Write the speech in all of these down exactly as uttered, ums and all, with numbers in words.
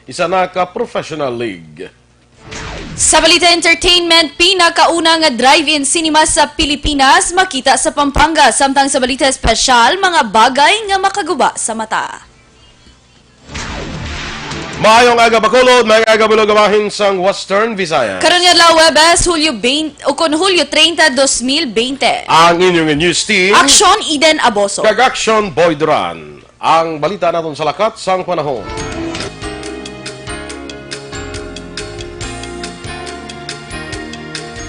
isa na ka professional league. Sa balita entertainment, pinakauna nga drive-in cinema sa Pilipinas makita sa Pampanga, samtang sa balita espesyal, mga bagay nga makaguba sa mata. Maayong aga, Bacolod. Maayong aga, Bulog, bahin sang Western Visayas. Karon nga adlaw, Huwebes, Hulyo twenty, o kon Hulyo treinta, dos mil bente. Ang inyong news team, Action Eden Aboso. Kag Action Boy Duran. Ang balita naton sa lakat sang panahon.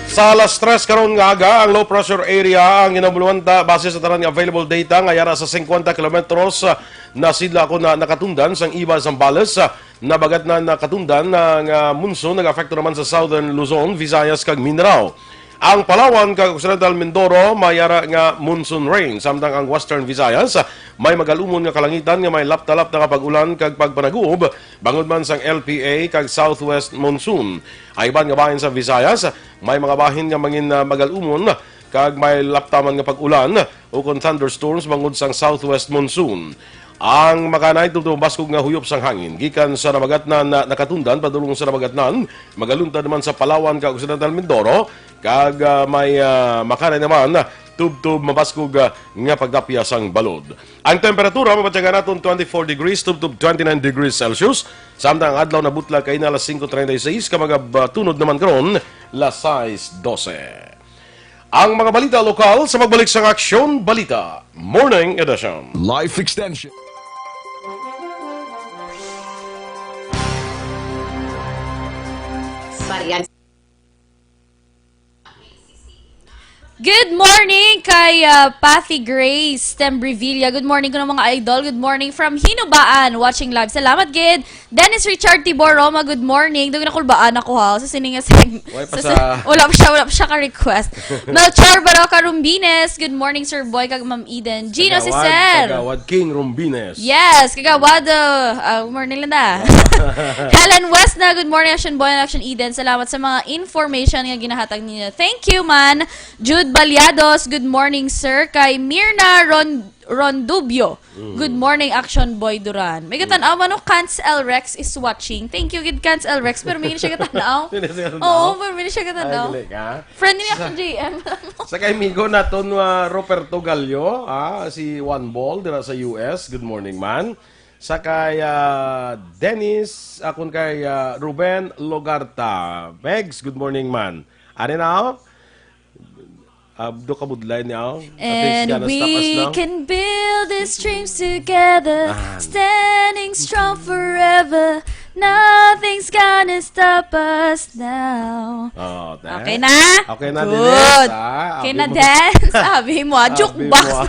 Sa alas tres karon nga aga, ang low pressure area ang ginabuluhan ta base sa tanan nga available data nga yara sa singkwenta kilometros, ah, na sidla ako na nakatundan sang iba sang bales, ah, nabagat na nakatundan na nga monsoon nag-apekto naman sa Southern Luzon, Visayas kag Mindanao. Ang Palawan kag Occidental Mindoro may ara nga monsoon rain, samtang ang Western Visayas may magalumon nga kalangitan nga may lapta-lapta nga pag-ulan kag pagpanaguob bangod man sang L P A kag southwest monsoon. Ang iban nga bahin sa Visayas may mga bahin nga mangin, ah, magalumon kag may laptaman nga pag-ulan ukon thunderstorms bangod sang southwest monsoon. Ang makanay tubtob mabaskog nga huyop sang hangin gikan sa nabagatnan na nakatundan padulong sa nabagatnan, magaluntad naman sa Palawan kag Occidental Mindoro, kag, ah, may, ah, makanay naman tubtob mabaskog, ah, nga pagtapya sang balod. Ang temperatura mabatyagan naton twenty-four degrees tubtob twenty-nine degrees Celsius, samtang ang adlaw nabutla kay na alas singko treinta y seis, kag magabatunod naman karon las sais dose. Ang mga balita lokal sa pagbalik sang Aksyon Balita Morning Edition. Life Extension. Varian- Good morning kay, ah, Pathy Grace Tembrevilla. Good morning ko ng mga idol. Good morning from Hinubaan. Watching live. Salamat, gid. Dennis Richard Tibor Roma, good morning. Daw ginakulbaan ako, ha, sa sining nga seg-, Wala pa sa, sa sa, wala pa siya, wala pa siya ka-request. Melchor Baroca Rumbines, good morning, Sir Boy, kag Ma'am Eden. Gino Kagawad, Cesar. Kagawad King Rumbines. Yes, Kagawad, uh, uh, good morning, Linda. Helen West na, good morning, Action Boy and Action Eden. Salamat sa mga information nga ginahatag ninyo. Thank you, man. Jude Baliados, good morning, sir. Kay Mirna Ron-, Rondubio, Mm. Good morning, Action Boy Duran. May Mm. katanaw, ano, Kans L Rex is watching. Thank you, gid, Kans L Rex. Pero may siya katanaw. Hindi siya katanaw? Oo, pero may siya katanaw. Ay, galing, ha? Friend ni Sa, Action J M. Sa kay amigo naton, uh, Roberto Gallo, ah, si Juan Ball, dira sa U S. Good morning, man. Sa kay, ah, Dennis, akon kay, ah, Ruben Logarta. Megs, good morning, man. Ano na, oh? Ah, do ka budlay niya, oh. Nothing's And gonna stop us we now. Can build these dreams together, Ah. Standing strong forever. Nothing's gonna stop us now. Oh, that. Okay na? Okay na, Good. Dennis, ah. Okay Abi na, mo. Dennis. Abi mo, ah. Abi Jukebox. mo, ah.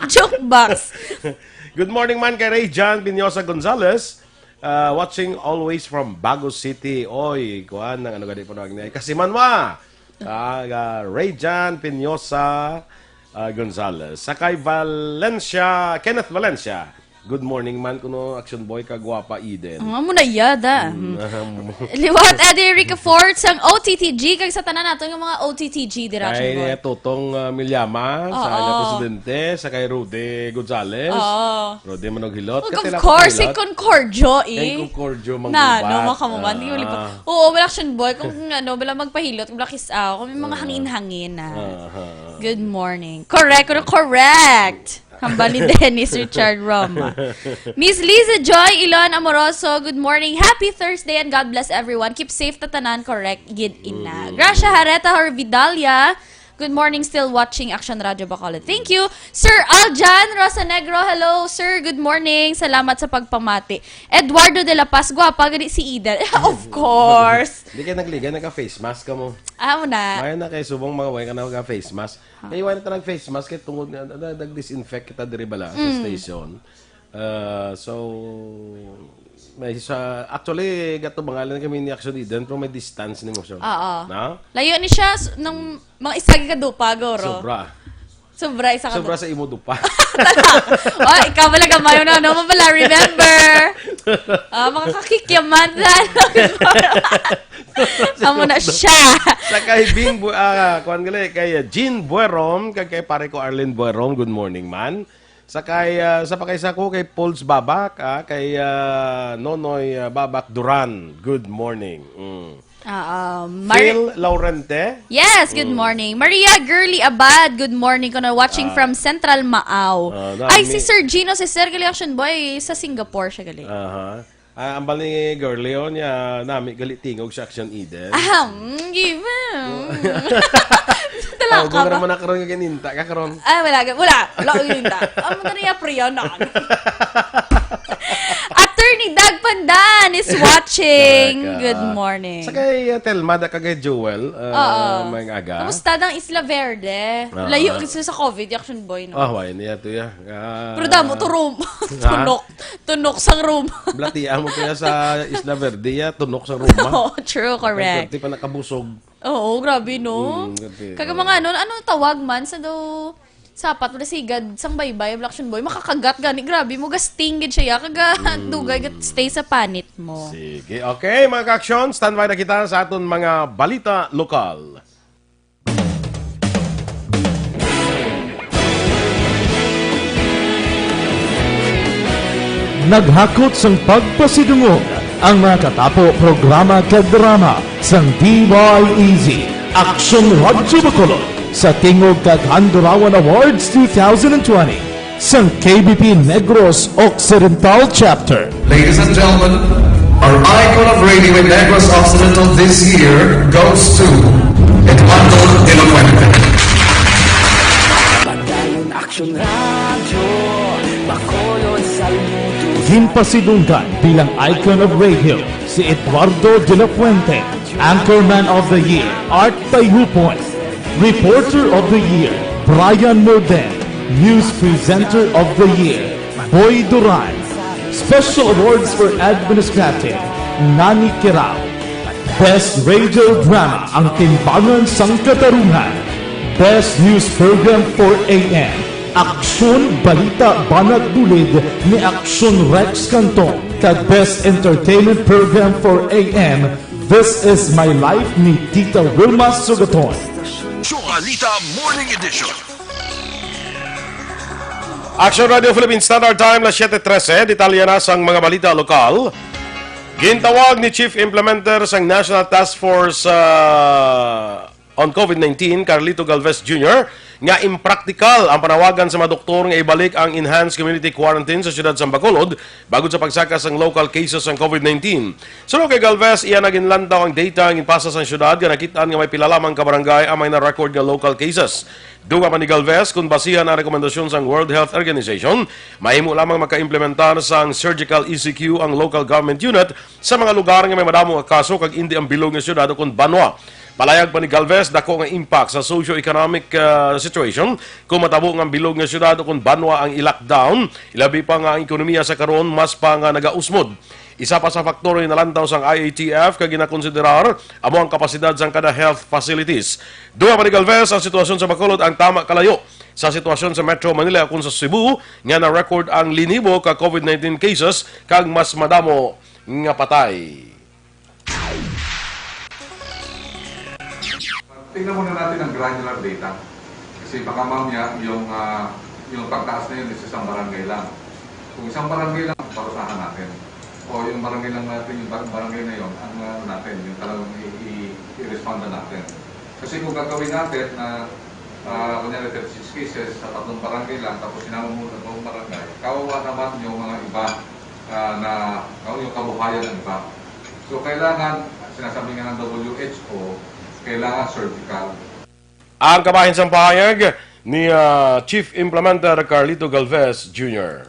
Jukebox. Good morning man kay Ray John Binyosa Gonzalez. Uh, watching always from Bago City. Oy, kuan, nang ano gani po nang ni Kasimanwa. Ah, uh, Ray John Pinosa, uh, Gonzalez. Sa kay Valencia, Kenneth Valencia. Good morning man kuno, Action Boy, kagwapa Eden. Ang amo na yada. Mm, Hmm. um, Liwat, Adi Rica Fort, sang O T T G, kag sa tanan nato nga mga O T T G, dira, Action Kay Boy. Totong, uh, Milyama, sa Oo. kanya presidente, sa kay Rudy Gonzalez. Oo. Rudy Manoghilot. Of Katilaw course, si Manoghilot. Concordio, eh. Kay Concordio, Na, Manggubat. no, makamuman. Di ko lipat. Ah. Oo, wala, Action Boy. Kung ano, wala magpahilot, wala kis-, ah, kung may mga Ah. hangin-hangin na. Ah, ah, ah. Good morning. Correct, correct, correct. Hambal ni Dennis Richard Roma. Miss Liza Joy Ilon Amoroso, good morning. Happy Thursday and God bless everyone. Keep safe, tatanan, correct, gid ina. Mm. Gracia Hareta Horvidalia, good morning, still watching Action Radio Bacolod. Thank you. Sir Aljan Rosanegro, hello, sir. Good morning. Salamat sa pagpamati. Eduardo de la Paz, gwapa gani si Eden. Of course. Di kay nagliga, naka-face mask ka mo. Amo na. May na kay subong mga way ka na naka-face mask. Ah. Kay wala na talaga face mask, kay tungod nga, na-, nag-disinfect kita diri bala sa Mm. station. Ah, so, may sa, actually, gato bangalan kami ni Action Eden, pero may distance ni mo siya. Oo. Na? Layo ni siya, s-, nung mga isa ka dupa, goro. Sobra. Sobra, isa ka Sobra du- sa imo dupa. Oh, ikaw pala kamayo na, ano mo pala, remember? Ah, makakakikyaman na. Amo na siya. Sa kay Bing Bu-, ah, kuwan gali, kay, ah, Jean Buerom, kag kay pare ko Arlene Buerom, good morning, man. Sa kay, ah, sa pa kay sa ko kay Pauls Babak, ah, kay, ah, Nonoy, ah, Babak Duran. Good morning. Mm. Ah, ah, Mar- Phil Laurente? Yes, good Mm. morning. Maria Girly Abad, good morning. Kuno watching Ah. from Central Maaw. Ah, Ay, dami. si Sir Gino, si Sir gali, action boy, sa Singapore siya gali. Aha. Ah, ang bali ni Girly, oh, niya, nami gali tingog sa Action Eden. Ah, mm, give him. Talaka Oh, gumara ba? man na karon nga gininta ka karon. Ah, wala, wala. Wala ko gininta. Amo na niya, priya na. Attorney Doug Pandan is watching. Talaga. Good morning. Sa kay, uh, Telma, da kagay Joel, uh, Oo. May aga. Kamusta ang Isla Verde? Oo. Layo kasi sa COVID, action boy, no? Ah, why niya to, ya? Ah. Pero damo to room. Ha? Tunok. Tunok sang room. Blatian mo kaya sa Isla Verde, ya, tunok sa room, ha? Oo, true, correct. Pwerte pa nakabusog. Oo, grabe, no? Mm, grabe. Kaga Oo. mga ano, ano tawag man sa daw sapat, wala sigad, sang baybay, Black Action Boy, makakagat gani, grabe mo, gasting gid siya, ya, kaga Mm. dugay, gat-, stay sa panit mo. Sige, okay, mga ka-action, standby na kita sa aton mga balita lokal. Naghakot sang pagpasidungog ang mga katapo programa kag drama sang D Y E Z, Aksyon Radyo Bacolod, sa tingog kag Handurawan Awards two thousand twenty, sang K B P Negros Occidental Chapter. Ladies and gentlemen, our icon of radio in Negros Occidental this year goes to Eduardo de la Fuente. Padayon Aksyon Radyo, Bacolod, saludo. Ginpasidunggan bilang icon of radio si Eduardo de la Fuente, Anchorman of the Year, Art Tayupon, Reporter of the Year, Brian Morden, News Presenter of the Year, Boy Duran, Special Awards for Administrative, Nani Kirao, Best Radio Drama, Ang Timbangan sang Katarungan, Best News Program four A M, Aksyon Balita Banat Bulid ni Aksyon Rex Cantong, kag Best Entertainment Program four A M, This Is My Life ni Tita Wilma Sugaton. Joalita Morning Edition. Action Radio Philippine Standard Time, las siete trese. Detalye na sang mga balita lokal. Gintawag ni Chief Implementer sang National Task Force, ah, on COVID nineteen, Carlito Galvez Junior, nga impraktikal ang panawagan sa mga doktor nga ibalik ang enhanced community quarantine sa siyudad sang Bacolod bangod sa pagsaka sang local cases sang COVID nineteen. Suno kay Galvez, iya na ginlantaw ang data nga ginpasa sang siyudad nga nakit-an nga may pila lamang ka barangay ang may na-record nga local cases. Dugang pa ni Galvez, kon basihan ang rekomendasyon sang World Health Organization, mahimo lamang makaimplementar sang surgical E C Q ang local government unit sa mga lugar nga may madamo nga kaso kag indi ang bilog nga siyudad ukon banwa. Palayag pa ni Galvez, dako nga impact sa socio-economic, ah, situation kung matabo nga ang bilog nga siyudad ukon banwa ang i-lockdown, ilabi pa nga ang ekonomiya sa karon mas pa nga nagausmod. Isa pa sa faktor nga nalantaw sang I A T F kag ginakonsiderar amo ang kapasidad sang kada health facilities. Dugang pa ni Galvez, ang sitwasyon sa Bacolod ang tama kalayo sa sitwasyon sa Metro Manila ukon sa Cebu nga na-record ang linibo ka COVID nineteen cases kag mas madamo nga patay. Tingnan muna natin ang granular data. Kasi baka mamaya yung, ah, yung pagtaas na yun is isang barangay lang. Kung isang barangay lang, parusahan natin. O yung barangay lang natin, yung bar-, barangay na yun, ang, ah, natin, yung talagang i-, i-, i-respondan natin. Kasi kung gagawin natin na, ah, kunyari, thirty-six cases sa tatlong barangay lang, tapos sinama mo na buong barangay, kawawa naman yung mga iba, ah, na, yung kabuhayan ng iba. So, kailangan, sinasabi nga ng W H O, kailangan surgical. Ang kabahin sang pahayag ni, ah, Chief Implementer Carlito Galvez Junior.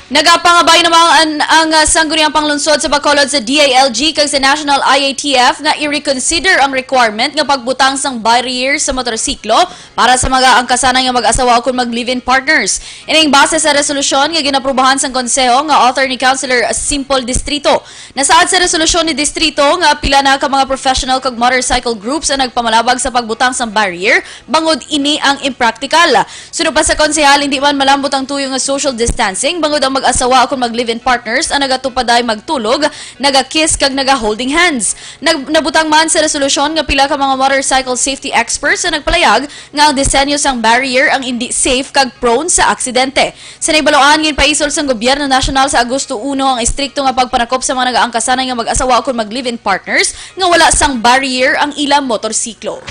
Nagapangabay naman ang, ang, ah, Sangguniang Panglungsod sa Bacolod sa D I L G kag sa National I A T F nga i-reconsider ang requirement nga pagbutang sang barrier sa motorsiklo para sa mga angkasanay nga mag-asawa o kon mag-live-in partners. Ining base sa resolusyon nga ginaprubahan sang Konseho nga author ni Councilor Simple Distrito. Nasaad sa resolusyon ni Distrito nga pila na ka mga professional kag motorcycle groups ang nagpamalabag sa pagbutang sang barrier bangod ini ang impractical. Suno pa sa konsehal, hindi man malambot ang tuyo nga social distancing bangod ang mag-asawa o kon mag-live-in partners ang nagatupaday magtulog, naga-kiss kag naga-holding hands. Nag-, nabutang man sa resolusyon nga pila ka mga motorcycle safety experts ang nagpalayag nga ang disenyo sang barrier ang indi safe kag prone sa aksidente. Sa nahibaloan, ginpaisol sang gobyerno nasyonal sa Agosto uno ang istrikto nga pagpanakop sa mga nagaangkasanay nga mag-asawa o kon mag-live-in partners nga wala sang barrier ang ila motorsiklo.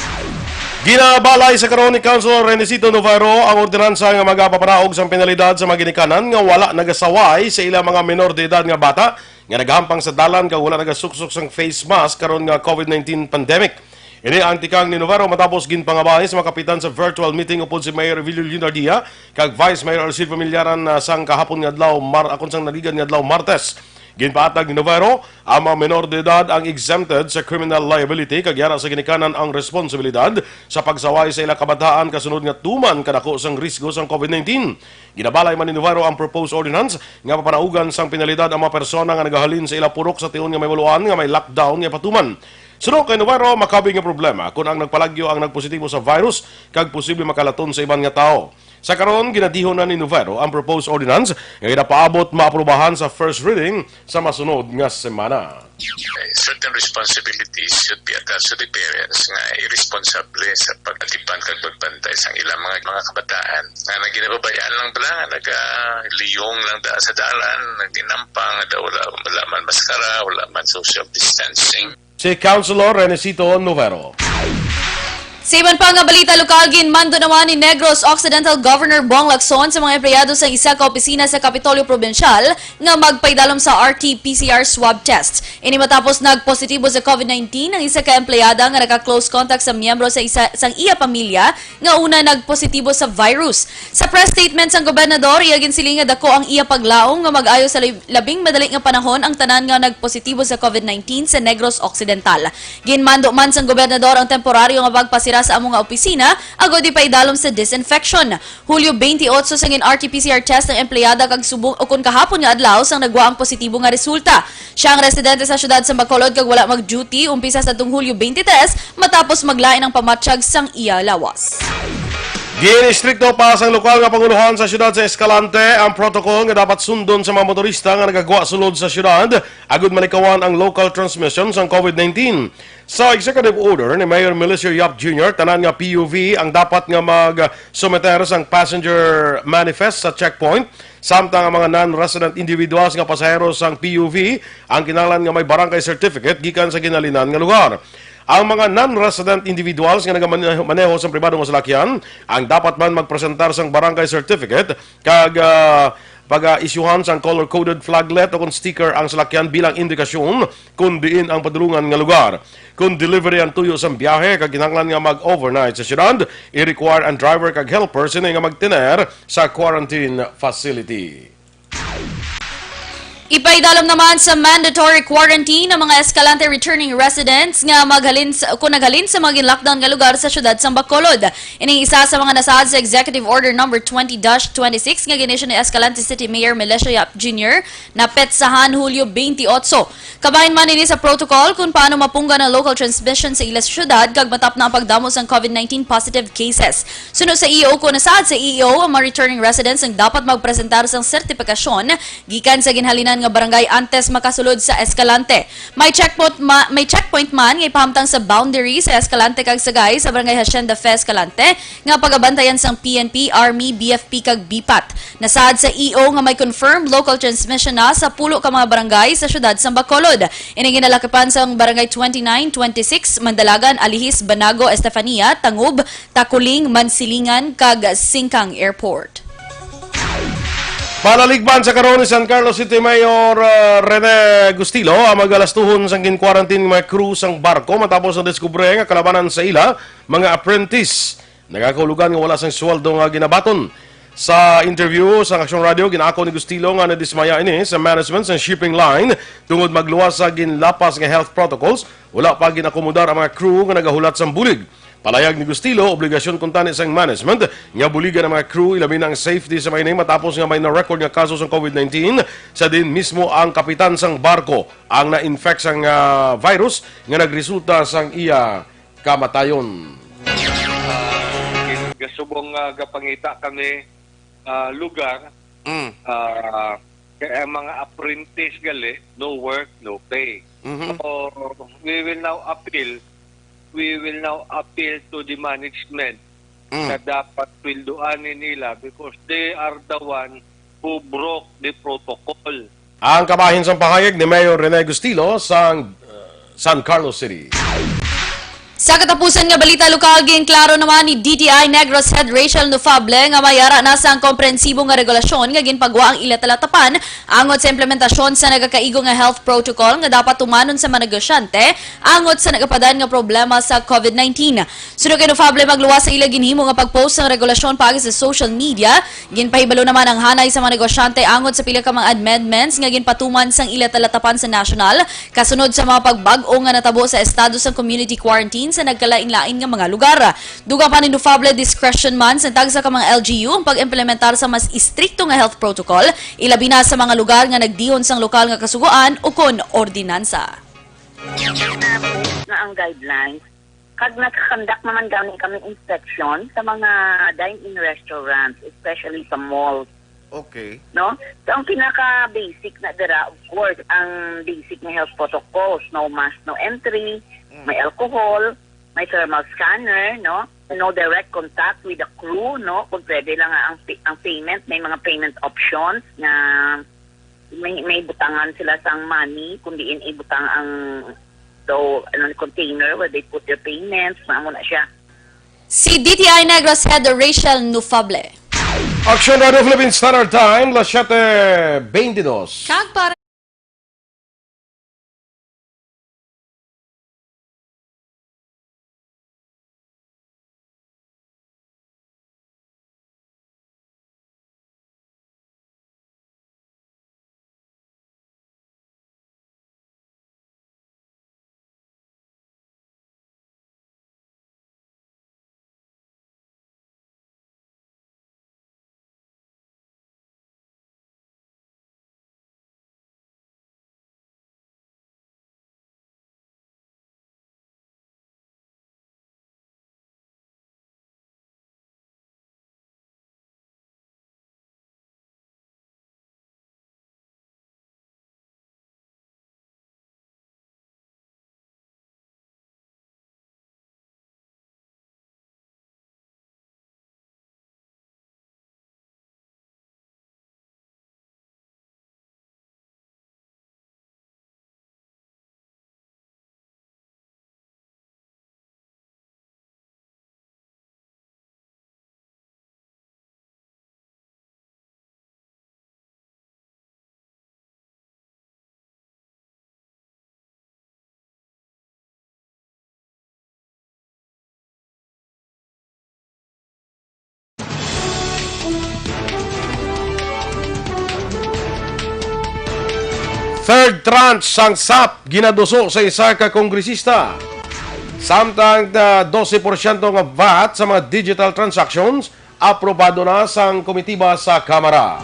Ginabalay sa karon ni Councilor Renesito Novairo ang ordinansa nga magapapanaog sang penalidad sa mga ginikanan nga wala nagasaway sa ilang mga menor de edad nga bata nga nagahampang sa dalan kag wala nagasuksok sang face mask karon nga COVID nineteen pandemic. Ini ang tikang ni Novairo matapos ginpangabay sa mga kapitan sa virtual meeting upod si Mayor Evilio Leonardia kag Vice Mayor Arcilio Familiaran, ah, sang kahapon nga adlaw, Mar-, akon sang naligan nga adlaw, Martes. Ginpaatag ni Novairo, ang mga menor de edad ang exempted sa criminal liability kag yara sa ginikanan ang responsibilidad sa pagsaway sa ilang kabataan kasunod nga tuman kadako sang risgo sang COVID nineteen. Ginabalay man ni Novairo ang proposed ordinance nga papanaugan sang penalidad ang mga persona nga nagahalin sa ila purok sa tion nga may baluan nga may lockdown nga patuman. Suno kay Novairo, makabig nga problema kon ang nagpalagyo ang nagpositibo sa virus kag posible makalaton sa iban nga tawo. Sa karon, ginadihon na ni Novairo ang proposed ordinance nga ginapaabot maaprubahan sa first reading sa masunod nga semana. Certain responsibilities should be attached to the parents nga irresponsable sa pag-atipan kag pagbantay sang ilang mga, mga kabataan. Nga naginababayaan lang bala nga nagaliyong lang da sa dalan, nagdinampang, da wala, wala man maskara, wala man social distancing. Si Councilor Renesito Novero. Sa iban pa nga balita lokal, ginmando naman ni Negros Occidental Governor Bong Lacson sa mga empleyado sa isa ka opisina sa Kapitolyo Probinsyal nga magpaidalom sa R T P C R swab test. Ini matapos nagpositibo sa COVID nineteen ang isa ka empleyada nga naka-close contact sa miyembro sa isa, sang iya pamilya nga una nagpositibo sa virus. Sa press statement sang gobernador, iya ginsiling nga dako ang iya paglaom nga mag-ayo sa lib-, labing madali nga panahon ang tanan nga nagpositibo sa COVID nineteen sa Negros Occidental. Ginmando man sang gobernador ang temporaryo nga pagpasira sa amo nga opisina agod ipaidalom sa disinfection. Hulyo twenty-eight sang gin-R T P C R test ang empleyada kag subong ukon kahapon nga adlaw sang nagwa ang positibo nga resulta. Siya ang residente sa siyudad sa Bacolod kag wala mag-duty umpisa sa tung Hulyo twenty-three matapos maglain ang pamatyag sang iya lawas. Gin-istrikto pa sang lokal nga pangulohan sa siyudad sa Escalante ang protocol nga dapat sundon sa mga motorista nga nagagwa sulod sa siyudad agud malikawan ang local transmission sang COVID nineteen. Sa executive order ni Mayor Melesio Yap Junior, tanan nga P U V ang dapat nga mag-sumeter sang passenger manifest sa checkpoint, samtang ang mga non-resident individuals nga pasahero sang P U V ang kinahanglan nga may barangay certificate gikan sa ginhalinan nga lugar. Ang mga non-resident individuals nga nagamaneho sang pribado nga salakyan ang dapat man magpresentar sang barangay certificate kag, ah, pag-isyuhan sang color-coded flaglet o kon sticker ang salakyan bilang indikasyon kon diin ang padulungan nga lugar. Kon delivery ang tuyo sang biyahe kag kinahanglan nga mag-overnight sa siyudad, i-require ang driver kag helper sini nga magtener sa quarantine facility. Ipaidalom naman sa mandatory quarantine ang mga Escalante returning residents nga maghalin sa, kung naghalin sa mga gin-lockdown nga lugar sa siyudad sang Bacolod. Ini isa sa mga nasaad sa Executive Order Number twenty dash twenty-six nga gin-issue ni Escalante City Mayor Melesio Yap Junior na petsahan Hulyo twenty-eight. Kabahin man ini sa protocol kung paano mapunggan ang local transmission sa ila syudad kag matapna ang pagdamo sang COVID nineteen positive cases. Suno sa E O, kung nasaad sa E O, ang mga returning residents ang dapat magpresentar sang sertipikasyon gikan sa ginhalinan nga barangay antes makasulod sa Escalante. May checkpoint ma-, may checkpoint man nga ipahamtang sa boundary sa Escalante kag Sagay sa barangay Hacienda Fe Escalante nga pagabantayan sang P N P, Army, B F P kag BPAT. Nasaad sa E O nga may confirmed local transmission na sa pulo ka mga barangay sa siyudad sang Bacolod. Ini ginalakipan sang Barangay twenty-nine, twenty-six, Mandalagan, Alihis, Banago, Estefania, Tangub, Taculing, Mansilingan, kag Singcang Airport. Palaligban sa karon ni San Carlos City Mayor, uh, Rene Gustilo ang magalastuhon sang gin-quarantine nga mga crew sang barko matapos nadiskubre nga kalabanan sa ila mga apprentice nagakahulugan nga wala sang sweldo nga ginabaton. Sa interview sa Aksyon Radio, ginaako ni Gustilo nga nadismaya ini sa management sang shipping line tungod magluwas sa ginlapas nga health protocols, wala pa ginakomodar ang mga crew nga nagahulat sang bulig. Palayag ni Gustilo, obligasyon kuntani sang management nga buligan ang mga crew, ilabi na ang safety sa mga ini matapos nga may na-record nga kaso sang COVID nineteen sa diin mismo ang kapitan sang barko ang na-infect sang, ah, virus nga nagresulta sang iya kamatayon. Ah, gasubong nga gapangita kami, ah, lugar, Mm. ah, Ang mga apprentice gali, no work, no pay. Mhm. So, we will now appeal, we will now appeal to the management Mm. na dapat sweldoan nila because they are the one who broke the protocol. Ang kabahin sang pahayag ni Mayor Rene Gustilo sang, uh, San Carlos City. Sa katapusan nga balita lokal, ginklaro naman ni D T I Negros Head Rachel Nufable nga may ara na sang komprehensibo nga regulasyon nga ginpagwa ang ila talatapan angot sa implementasyon sa nagakaigo nga health protocol nga dapat tumanon sa mga negosyante angot sa nagapadan nga problema sa COVID nineteen. Suno kay Nufable, magluwas sa ila ginhimo nga pag-post sang regulasyon paagi sa social media, ginpahibalo naman ang hanay sa mga negosyante angot sa pila ka mga amendments nga ginpatuman sang ila talatapan sa national kasunod sa mga pagbag-o nga natabo sa estado sang community quarantine sa nagkalain-lain nga mga lugar. Dugang pa ni Nufable, discretion man sa tagsa ka mga L G U ang pag-implementar sa mas istrikto nga health protocol, ilabi na sa mga lugar nga nagdihon sang lokal nga kasugoan ukon ordinansa. Na ang guidelines, kag nagkakandak naman gani kami inspection sa mga dine-in restaurants, especially sa malls. Okay. No? So, ang pinaka-basic na dira, of course, ang basic nga health protocols, no mask, no entry, Mm. may alcohol, may thermal scanner, no? No direct contact with the crew, no? Kung pwede lang nga ang, pi- ang payment, may mga payment options nga may, may butangan sila sang money, kung diin ibutang ang, so, ano, container where they put their payments, maamo na siya. Si D T I Negros Head Rachel Nufable. Action Radio Philippine Standard Time, las siete veintidós. Kag para Third tranche sang sap ginaduso sa isa ka kongresista. Samtang, ah, dose porsyento nga vat sa mga digital transactions aprobado na sang komitiba sa Kamara.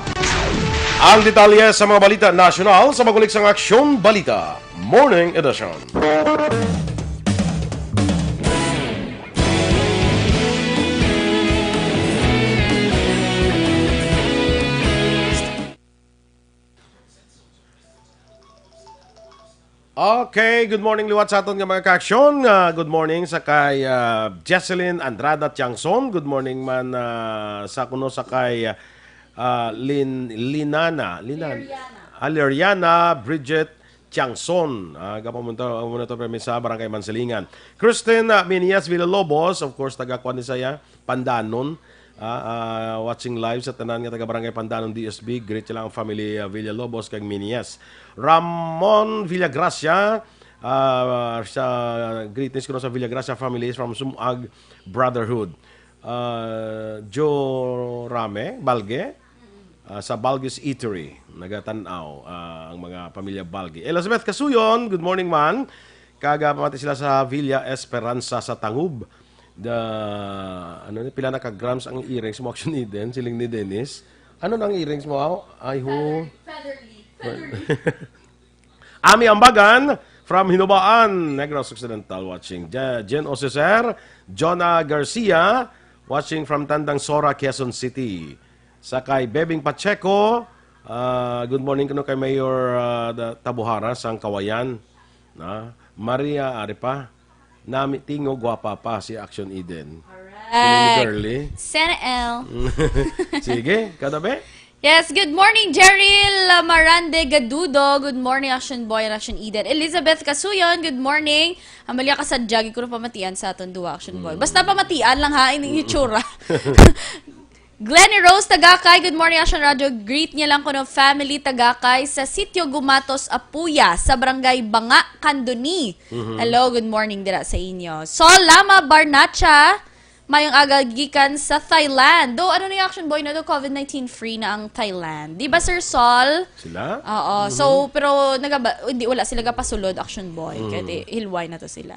Ang detalye sa mga balita nasyonal sa pag-ulik sang Aksyon Balita Morning Edition. Okay, good morning liwat sa aton nga mga kaaksyon. Ah, good morning sa kay, ah, Jesselyn Andrada Tiangson. Good morning man, ah, sa kuno sa kay, ah, Lin-, Linana, Linan-, Leriana. Ah, Leriana Bridget Tiangson. Ah, gapamunta muna to permi sa Barangay Mansilingan. Kristen, ah, Minias Villalobos, of course, taga kuan ni saya, Pandanon. Ah, ah, watching live sa tanan nga taga Barangay Pandanon D S B. Greet sila ang family, ah, Villalobos kag Minias. Ramon Villagracia, ah, sa greetings kuno sa Villagracia family is from Sumuag Brotherhood. Ah, Joe Rame Balge, ah, sa Balge's Eatery, nagatan-aw, ah, ang mga pamilya Balge. Elizabeth Casuyon, good morning man. Kag, ah, pamati sila sa Villa Esperanza sa Tangub. The, ano ni, pila na ka grams ang earrings mo, Action Eden? Siling ni Dennis. Ano na ang earrings mo, aw? Ay, ho. Featherly. Featherly. Ami Ambagan from Hinubaan, Negros Occidental, watching. Ja-, Jen Oceser, Jonah Garcia, watching from Tandang Sora, Quezon City. Sa kay Bebing Pacheco, Ah, good morning kuno kay Mayor, ah, da-, Tabuhara sang Kawayan. Na, Maria, ari pa. Nami tingo, gwapa pa si Action Eden. Alright. Girly. Sana L. Sige, kadabi? Yes, good morning, Jeril Marande Gadudo. Good morning, Action Boy and Action Eden. Elizabeth Kasuyon, good morning. Amelia Kasadya, gid ko na pamatian sa aton duwa, Action Boy. Mm. Basta pamatian lang, ha, ining itsura. Glenny Rose Tagakay, good morning, Action Radio. Greet niya lang kuno family Tagakay sa Sitio Gumatos, Apuya, sa Barangay Banga, Candoni. Mhm. Hello, good morning dira sa inyo. Sol Lama Barnacha, mayong aga gikan sa Thailand. Do, ano na yung Action Boy na do? COVID nineteen free na ang Thailand. Di ba, Sir Sol? Sila? Oo. Mhm. So, pero nagaba-, hindi, wala sila gapasulod, Action Boy. Mhm. Kaya di, hilway na to sila.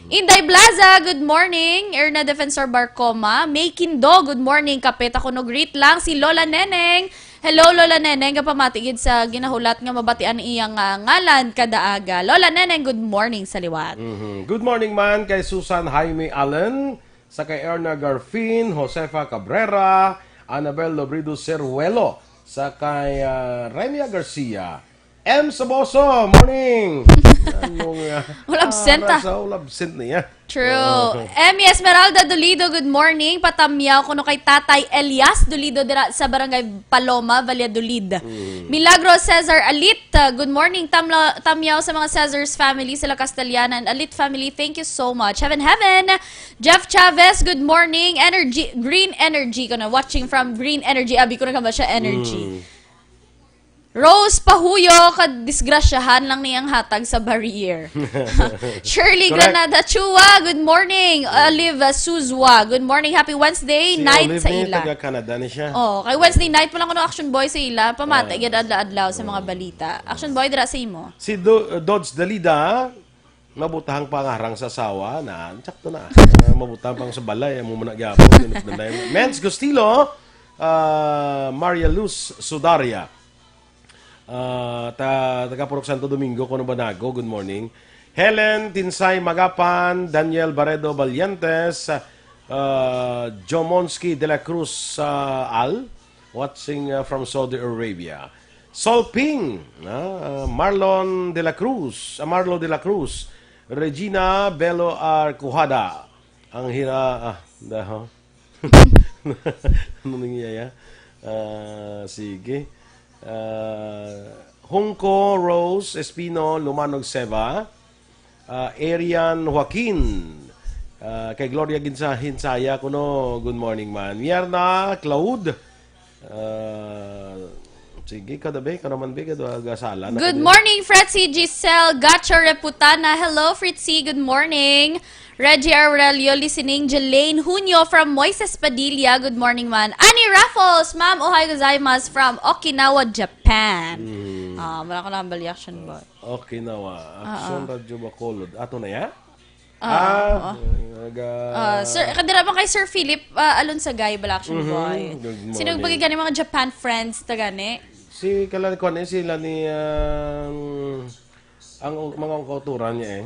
Inday Blaza, good morning. Erna Defensor Barcoma. May Kindo, good morning. Kapit ako no greet lang si Lola Neneng. Hello, Lola Neneng. Kapamati gid sa ginahulat nga mabatian iyang, ah, ngalan kada aga. Lola Neneng, good morning sa liwat. Mhm. Good morning man kay Susan Jaime Allen, sa kay Erna Garfin, Josefa Cabrera, Annabel Lobrido Ceruelo, sa kay, ah, Remia Garcia, M Saboso, morning! Anong, ah, Wala absent, ah. Sa wala absent niya. True. Oo. M Esmeralda Dolido, good morning. Patamyaw kuno kay Tatay Elias Dolido dira sa Barangay Paloma, Valladolid. Mm. Milagro Cesar Alit, uh, good morning. Tamla-, tamyaw sa mga Cesar's family, sila Castellana and Alit family. Thank you so much. Heaven, heaven. Jeff Chavez, good morning. Energy, Green Energy ko na. Watching from Green Energy. Abi ko na ka ba siya, Energy? Mm. Rose Pahuyo, kadisgrasyahan lang niyang hatag sa barrier. Shirley Correct. Granada Chua, good morning. Olive Suzwa, good morning. Happy Wednesday Si night Olive sa ni ila. Taga Canada ni siya. Oh, kay Wednesday night pa lang kuno, Action Boy, sa ila. Pamati Ah. gyud adlaw-adlaw sa mga balita. Action Boy, dira sa imo. Si Do-, Dodge Dalida, mabutang pangarang sa asawa na, sakto na. Ah, mabutang pang sa balay, amo man na gyapon, yun, yun, yun. Mens Gustilo, ah, Maria Luz Sudaria. Ah, ta-, taga Purok Santo Domingo, kuno Banago, good morning. Helen Tinsay Magapan, Daniel Barredo Valientes, ah, Jomonski de la Cruz, ah, Al, watching, ah, from Saudi Arabia. Sol Ping, ah, Marlon de la Cruz, ah, Marlo de la Cruz, Regina Bello Arcujada, ang hira-, ah, daho. Ano nangyaya? Ah, sige. Ah, Hungko Rose Espino Lumanog Seva. Ah, Arian Joaquin. Ah, kay Gloria Ginsa-, Hinsaya kuno, good morning man. Mierna Claude. Ah, sige, kadabi, ka naman, be, kadwa, gasala na Good kadabi. morning, Fritzy Giselle Gacho Reputana. Hello, Fritzy. Good morning. Reggie Aurelio listening. Jelaine Hunyo from Moises Padilla. Good morning, man. Annie Raffles, ma'am, ohayo gozaimasu from Okinawa, Japan. Mm. Ah, wala ko na ang reaction, boy. Okinawa. Action Ah, ah. Radyo Bacolod. Ato na ya? Ah, Ah, oo. naga- Ah, sir, kadira ba kay Sir Philip, ah, Alonsagay, bala, Action Mhm. Boy? Good Sino morning. ba gani mga Japan friends ta gani? Si kalan ko ni sila ni, um, ang u-, mga kauturan niya eh.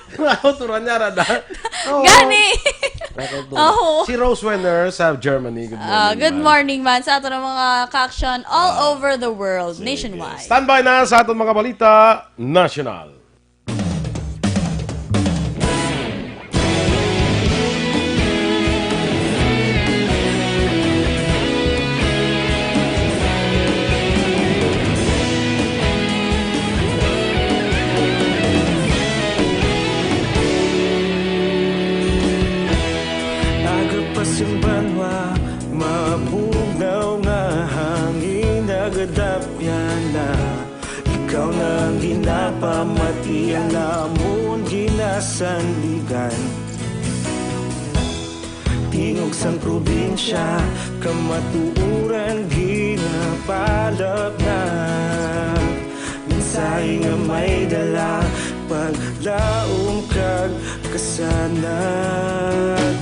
Mga kauturan niya, rada. Oo. Gani. Mga kauturan. Oo. Si Rose Wenner sa Germany. Good Ah, morning, good ma'am. morning, man. Sa ato ng mga ka-action all Ah, over the world, sige. nationwide. Standby na sa aton mga balita national. Agapas ang banwa, mabugnaw nga hangin, nagadapyan na. Ikaw na ang ginapamati, ang amon ginasandigan. Tingog sang probinsya, kamatuoran ginapalapnag. Mensahe nga may dala, paglaom kag kasanag.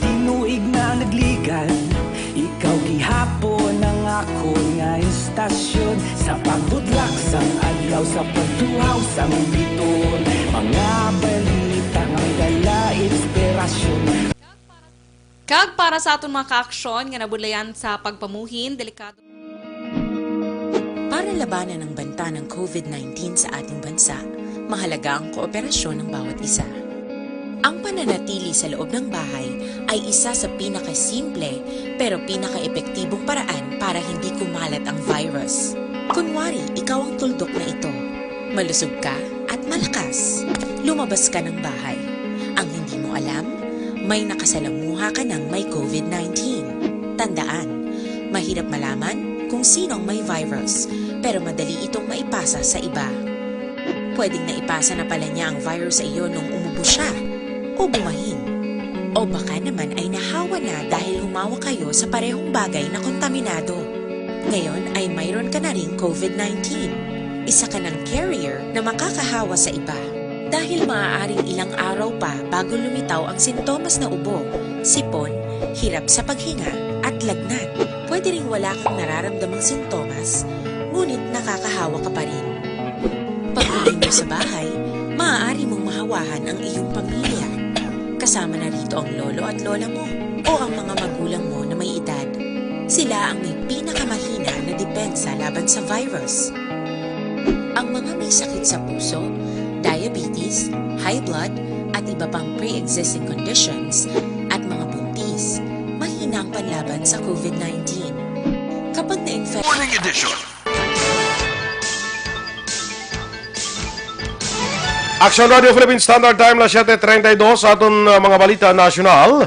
Tinuig na nagligan, ikaw gihapon ang akon nga istasyon. Sa pagbutlak sang adlaw, sa pagtuhaw sang bituon, mga balita nga may dala inspirasyon. Kag para sa aton mga kaaksyon nga nabudlayan sa pagpamuhin, delikado Para labanan ang banta ng COVID nineteen sa ating bansa, mahalaga ang kooperasyon ng bawat isa. Ang pananatili sa loob ng bahay ay isa sa pinakasimple pero pinakaepektibong paraan para hindi kumalat ang virus. Kunwari, ikaw ang tuldok na ito. Malusog ka at malakas. Lumabas ka ng bahay. Ang hindi mo alam, may nakasalamuha ka ng may COVID nineteen. Tandaan, mahirap malaman kung sino ang may virus, pero madali itong maipasa sa iba. Pwedeng naipasa na pala niya ang virus sa iyo nung umubo siya o bumahin. O baka naman ay nahawa na dahil humawa kayo sa parehong bagay na kontaminado. Ngayon ay mayroon ka na ring COVID nineteen. Isa ka ng carrier na makakahawa sa iba. Dahil maaaring ilang araw pa bago lumitaw ang sintomas na ubo, sipon, hirap sa paghinga, at lagnat. Pwede ring wala kang nararamdamang sintomas, ngunit nakakahawa ka pa rin. Pag-uwi mo sa bahay, maaari mong mahawahan ang iyong pamilya. Kasama na rito ang lolo at lola mo o ang mga magulang mo na may edad. Sila ang may pinakamahina na depensa laban sa virus. Ang mga may sakit sa puso, diabetes, high blood, at iba pang pre-existing conditions, at mga buntis, mahina ang panlaban sa COVID nineteen. Kapag na-infect Morning edition. Action Radio Philippine Standard Time, las siete treinta y dos, sa aton, uh, mga balita nasyonal.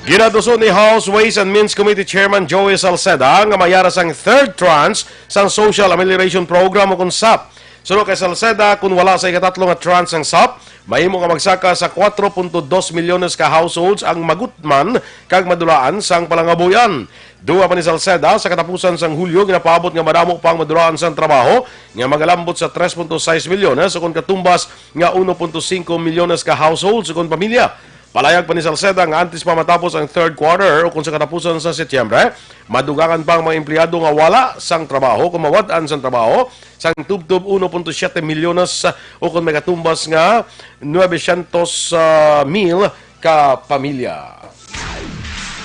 Ginaduso ni House Ways and Means Committee Chairman Joey Salceda nga mayara sang third tranche sang Social Amelioration Program o kon sap. Suno kay Salceda, kung wala sa ikatatlo nga tranche sang sap, mahimo nga magsaka sa kuwatro punto dos milyones ka households ang magutman kag madulaan sang palangabuhian. Dugang pa ni Salceda, sa katapusan sang Hulyo, ginapaabot nga madamo pa ang madulaan sang trabaho nga magalambot sa tres punto sais milyones ukon katumbas nga uno punto singko milyones ka households ukon pamilya. Palayag pa ni Salceda nga antes pa matapos ang third quarter ukon sa katapusan sa Setyembre, madugangan pa ang mga empleyado nga wala sang trabaho kon mawad-an sang trabaho sang tubtob uno punto siyete milyones ukon may katumbas nga nuwebesyentos, ah, mil ka pamilya.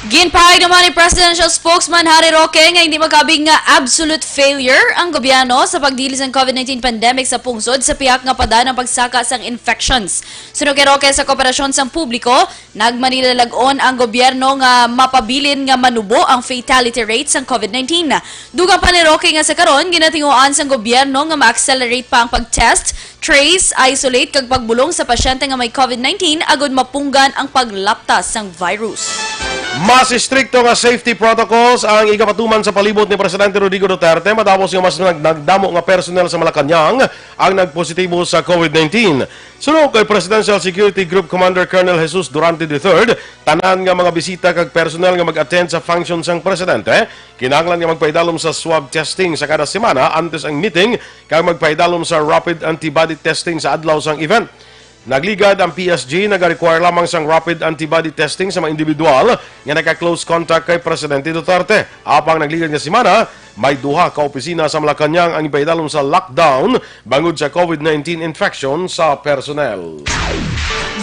Ginpahayag naman ni Presidential Spokesman Harry Roque nga hindi magkabig nga absolute failure ang gobyerno sa pagdili sang COVID nineteen pandemic sa pungsod sa pihak nga padaan ang pagsaka sang infections. Suno kay Roque, sa kooperasyon sang publiko, nagmanilalag-on ang gobyerno nga mapabilin nga manubo ang fatality rate sang COVID nineteen. Dugang pa ni Roque nga sa karon, ginatinguhaan sang gobyerno nga ma-accelerate pa ang pag-test, trace, isolate, kag pagbulong sa pasyente nga may COVID nineteen agud mapunggan ang paglaptas sang virus. Mas istrikto nga safety protocols ang igapatuman sa palibot ni Presidente Rodrigo Duterte matapos nga mas nag-, nagdamo nga personnel sa Malacañang ang nagpositibo sa COVID nineteen. Suno kay Presidential Security Group Commander Colonel Jesus Durante the third, tanan nga mga bisita kag personnel nga mag-attend sa function sang presidente kinahanglan nga magpaidalom sa swab testing sa kada semana antes ang meeting kag magpaidalom sa rapid antibody testing sa adlaw sang event. Nagligad ang P S G, nag-require lamang sang rapid antibody testing sa mga individual nga naka-close contact kay Presidente Duterte. Apang nagligad nga semana, may duha ka opisina sa Malacañang ang ipaidalom sa lockdown bangod sa COVID nineteen infection sa personnel.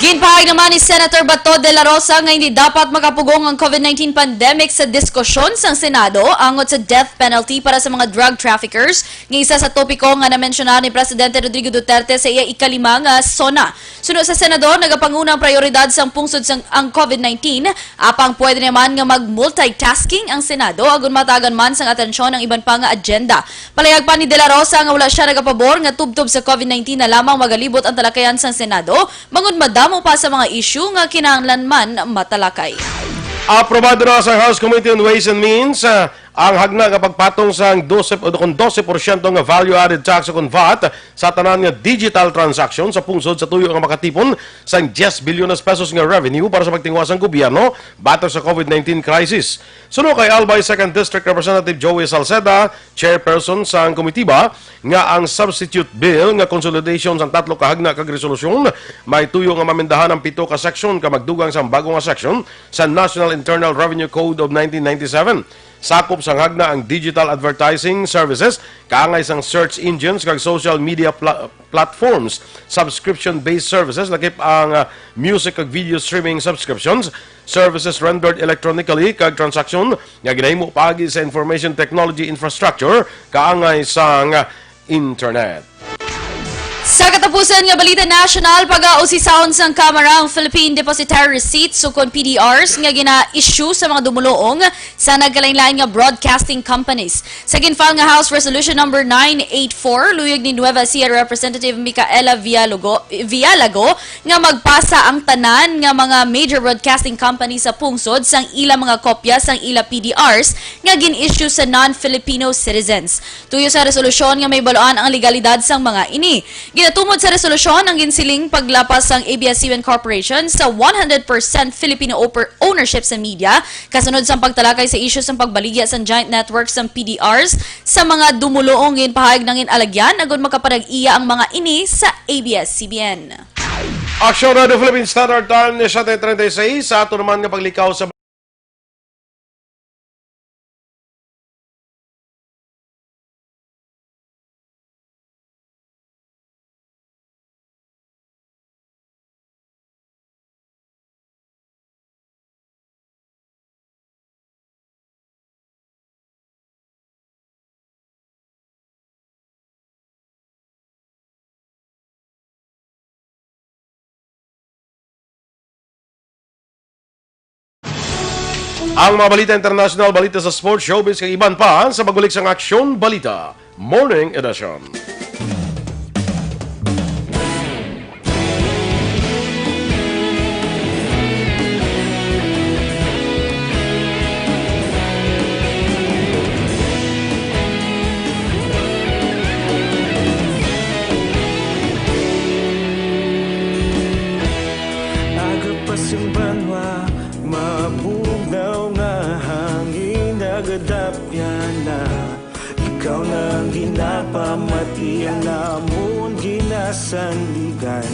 Ginpahayag naman ni Senator Bato de la Rosa nga hindi dapat makapugong ang COVID nineteen pandemic sa diskusyon sang Senado angot sa death penalty para sa mga drug traffickers, nga isa sa topiko nga namensyonar ni Presidente Rodrigo Duterte sa iya ikalima nga SONA. Suno sa senador, nagapanguna ang prayoridad sang pungsod sang ang COVID nineteen, apang pwede naman nga mag-multitasking ang Senado agon matagan man sang atensyon ang iban pa nga agenda. Palayag pa ni De La Rosa nga wala sia nagapabor nga tubtob sa COVID nineteen na lamang magalibot ang talakayan sang Senado, bangod madamo pa sa mga isyu nga kinahanglan man matalakay. Aprobado na sa House Committee on Ways and Means, ah, ang hagna nga pagpatong sang dose, o kon dose porsyento nga value-added tax o kon vat sa tanan nga digital transaction sa pungsod sa tuyo nga makatipon sang diyes bilyones pesos nga revenue para sa pagtinguha sang gobyerno batok sa COVID nineteen crisis. Suno kay Albay Second District Representative Joey Salceda, chairperson sang komitiba, nga ang substitute bill nga consolidation sang tatlo ka hagna kag resolusyon may tuyo nga mamendahan ang pito ka section ka magdugang sang bago nga section sa National Internal Revenue Code of nineteen ninety-seven. Sakop sang hagna ang digital advertising services, kaangay sang search engines kag social media pla-, platforms, subscription-based services, lakip ang, ah, music kag video streaming subscriptions, services rendered electronically, kag transaksyon nga ginahimo paagi sa information technology infrastructure, kaangay sang, ah, internet. Sa katapusan nga balita nasyonal, pag-ausisaon sang Kamara ang Philippine Depositary Receipts ukon P D Rs nga gina-issue sa mga dumuluong sa nagkalain-lain nga broadcasting companies. Sa ginfile nga House Resolution Number nine eight four, luyag ni Nueva Ecija Representative Micaela Villalogo, Villalago nga magpasa ang tanan nga mga major broadcasting companies sa pungsod sang ila mga kopya sang ila P D Rs nga gin-issue sa non-Filipino citizens. Tuyo sa resolusyon nga may baluan ang legalidad sang mga ini. Ginatumod sa resolusyon ang ginsiling paglapas sang A B S C B N Corporation sa one hundred percent Filipino oper-, ownership sa media, kasunod sang pagtalakay sa isyu sang pagbaligya sang giant network sang P D Rs sa mga dumuluong. Ginpahayag nangin alagyan agud makapanag-iya ang mga ini sa A B S C B N. Aksyon Radio Philippine Standard Time, siyete treinta y seis, sa ato naman nga paglikaw sa Ang mga balita international, balita sa sports, showbiz, kag iban pa sa pagbalik sang Aksyon Balita Morning Edition. Aga pa sing banwa, mabugnaw nga hangin, nagadapya na. Ikaw na ang ginapamati, ang amon ginasandigan.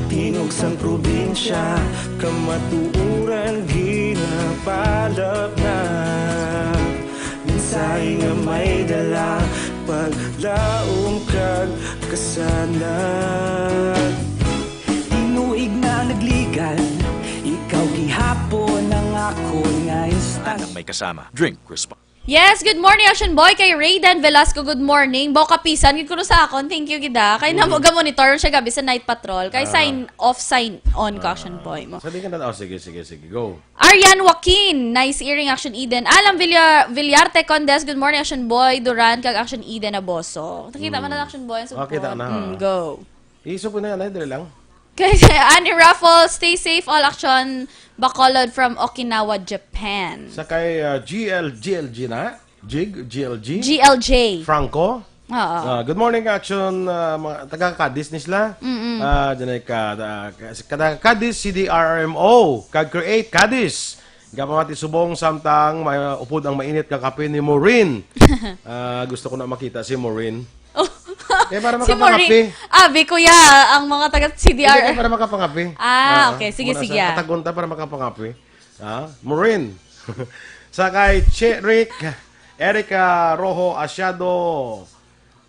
Tingog sang probinsya, kamatuoran ginapalapnag. Mensahe nga may dala, paglaom kag kasanag. Tinuig na nagligan, ikaw gihapon ang akon nga instasyon. Anak may kasama. Drink responsibly. Yes, good morning, Action Boy. Kay Raydan Velasco, good morning. Baw kapisan gid kuno sa akon. Thank you gid, ah. Kay namo ga-monitor siya gabi sa night patrol. Kay sign off, sign on ko, Action Boy mo. Sa di ka na, oh, sige, sige, sige. Go. Arian Joaquin, nice hearing, Action Eden. Alan Villar-, Villarte Condes, good morning, Action Boy Duran, kag Action Eden Aboso. Nakita man na, Action Boy, ang support. Oh, kita na, ha. Mm, go. Iso po na yan, ay, dali lang. Kay Annie Raffles, stay safe, all action, Bacolod from Okinawa, Japan. Sa kay, ah, G L, G L G na? Jig, G L G? G L J. Franco? Oo. Ah, good morning, Action, ah, mga taga Cadiz ni sila. Mm-mm. Ah, dyan ay ka, ah, ka-, kada Cadiz, C D R M O, kag Create Cadiz. Gapamati subong samtang may, uh, upod ang mainit nga kape ni Maureen. Ah, gusto ko na makita si Maureen. Oh. Eh, para si Maureen. Makapangape. Abi, kuya, ang mga taga C D R. Hindi, kay para makapangape. Ah, ah, okay. Sige, muna sige, sa ah. Katagon ta para makapangape. Ah, Maureen. Sa kay Che Rick, Erica Rojo Asiado.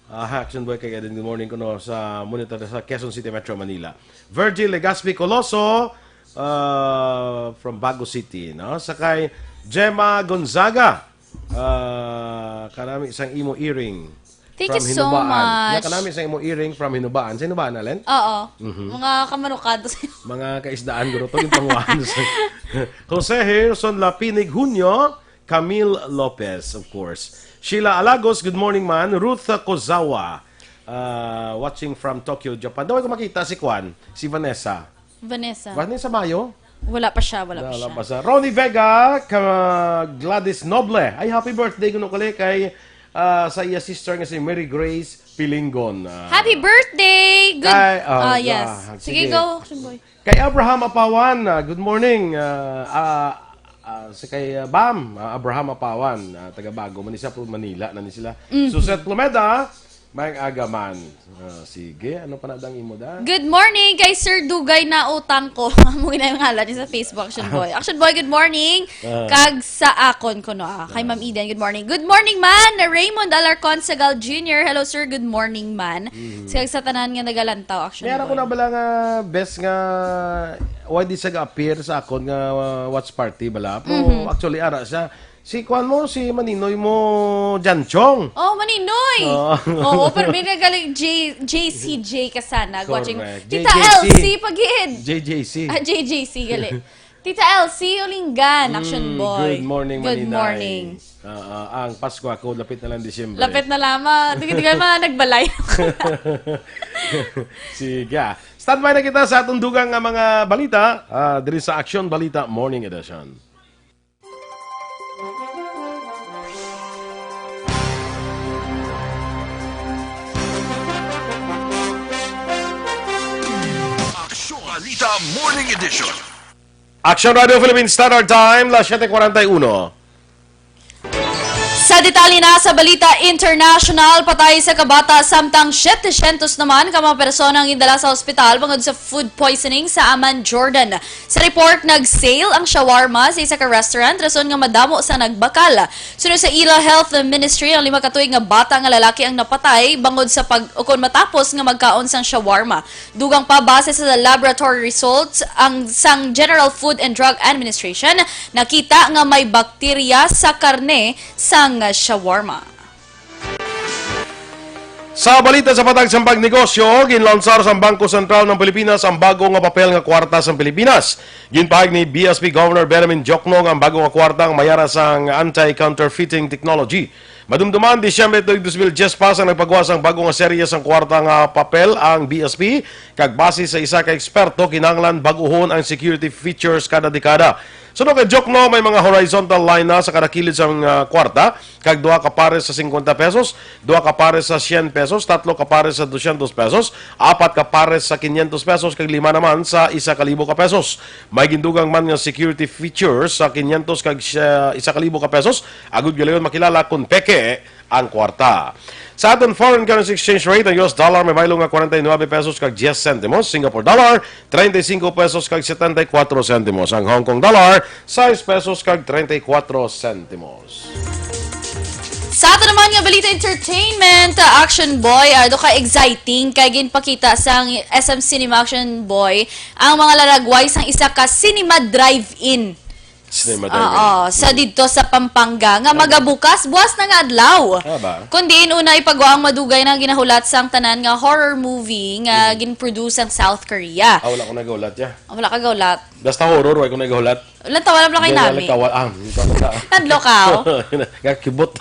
Ah, Action Boy, kay Eden, good morning kuno sa monitor sa Quezon City, Metro Manila. Virgil Legaspi Coloso, ah, from Bago City, no? Sa kay Gemma Gonzaga, ah, kanami sang imo earring. Thank you so much. Kanami sang imo earring from Hinubaan. Sa Hinubaan, Alen? Oo. Mhm. Mga kamanukad. Mga kaisdaan, guro, to yung pangwahan. Jose Herson Lapinig Junio, Camille Lopez, of course. Sheila Alagos, good morning, man. Ruth Kozawa, uh, watching from Tokyo, Japan. Daw ko makita si Kwan, si Vanessa. Vanessa. Vanessa Mayo? Wala pa siya, wala pa siya. Wala pa siya. Ronnie Vega, ka Gladys Noble. Ay, happy birthday kuno kali kay, uh, sa iya sister nga si Mary Grace Pilingon. Ah. Happy birthday! Good. Kay, oh, ah, yes. Ah, sige, sige, go, Action Boy. Kay Abraham Apawan, ah, good morning. Ah, ah, ah, si kay, ah, Bam, ah, Abraham Apawan, ah, taga Bago, man siya po Manila na ni sila. Mm. Suzette Lumeda, Maayong aga man. Ah, sige, ano pa na dang imo da? Good morning kay Sir Dugay na utang ko. Amo na yung ngalan niya sa Facebook, Action Boy. Action Boy, good morning. Ah. Kag sa akon ko no, ah, kay Ma'am Eden, good morning. Good morning man, Raymond Alarcon Sagal Junior. Hello sir, good morning man. Sa, sa tanan nga nagalantaw, Action Meron ko Boy. na bala nga best nga why di siya ga-appear sa akon nga uh, watch party bala. Pero actually, ara siya. Si kuan mo, si Maninoy mo, Janchong. Oh, Maninoy! Oo. Oo, pero may nagaling J, J C J ka sana. Watching. Correct. Tita J J C. L C Pagid! J J C. Ah, J J C, gali. Tita L C Ulingan, Action Mm, Boy. Good morning, Good Maninay. morning. Ah, ah, ang Pasko ako, lapit na lang Disyembre. Lapit na lamang. Dugay-dugay mga nagbalay. Sige. Ah. Standby na kita sa atong dugang nga mga balita ah, diri sa Action Balita Morning Edition. Aksyon Balita Morning Edition. Action Radio Philippine Standard Time, las siete cuarenta y uno. Sa detalye na sa balita international, patay sa kabata samtang setecientos naman ka mga persona ang gindala sa ospital bangod sa food poisoning sa Amman, Jordan. Sa report, nag-sale ang shawarma sa isa ka restaurant rason nga madamo sa nagbakal. Suno sa ila Health Ministry, ang lima ka tuig nga bata nga lalaki ang napatay bangod sa pag ukon matapos nga magkaon sang shawarma. Dugang pa, base sa laboratory results ang sang General Food and Drug Administration, nakita nga may bakterya sa karne sang shawarma. Sa balita sa patag sang pagnegosyo, ginlansar sang Bangko Sentral ng Pilipinas ang bago nga papel nga kwarta sang Pilipinas. Ginpahayag ni B S P Governor Benjamin Diokno nga ang bago nga kwarta ang mayara sang anti-counterfeiting technology. Madumduman, Disyembre tuig dos mil diyes pa sang nagpagawa sang bago nga serye sang kwarta nga papel ang B S P, kag base sa isa ka eksperto, kinahanglan bag-uhon ang security features kada dekada. Suno kay Diokno, may mga horizontal line na sa kada kilid sang ah, kwarta, kag duha ka pares sa singkwenta pesos, duha ka pares sa syen pesos, tatlo ka pares sa dosyentos pesos, apat ka pares sa kinyentos pesos, kag lima naman sa isa ka libo ka pesos. May gindugang man nga security features sa kinyentos kag siya, isa ka libo ka pesos, agud galayon makilala kon peke ang kwarta. Sa aton foreign currency exchange rate, ang U S dollar may baylo nga kwarenta y nuebe pesos kag diyes sentimos, Singapore dollar treinta y cinco pesos kag setenta y cuatro sentimos, ang Hong Kong dollar sais pesos kag treinta y cuatro sentimos. Sa ato naman nga balita entertainment, uh, Action Boy, uh, do ka exciting kay ginpakita sang S M Cinema, Action Boy, ang mga laragway sang isa ka cinema drive-in. Cinema Oo, dining. sa didto sa Pampanga nga magabukas buwas na nga adlaw. Ah, ba? Kun diin una ipagawa ang madugay na ginahulat sang tanan nga horror movie nga ginproduce sang South Korea. Ah, wala ko nagahulat ya. Wala ka gaulat. Basta horror, wala ko nagahulat. Wala, tawa lang kay Wala nami. nagkawa-, ah, ito na ka. Nadlo ka, oh. Nga kibot.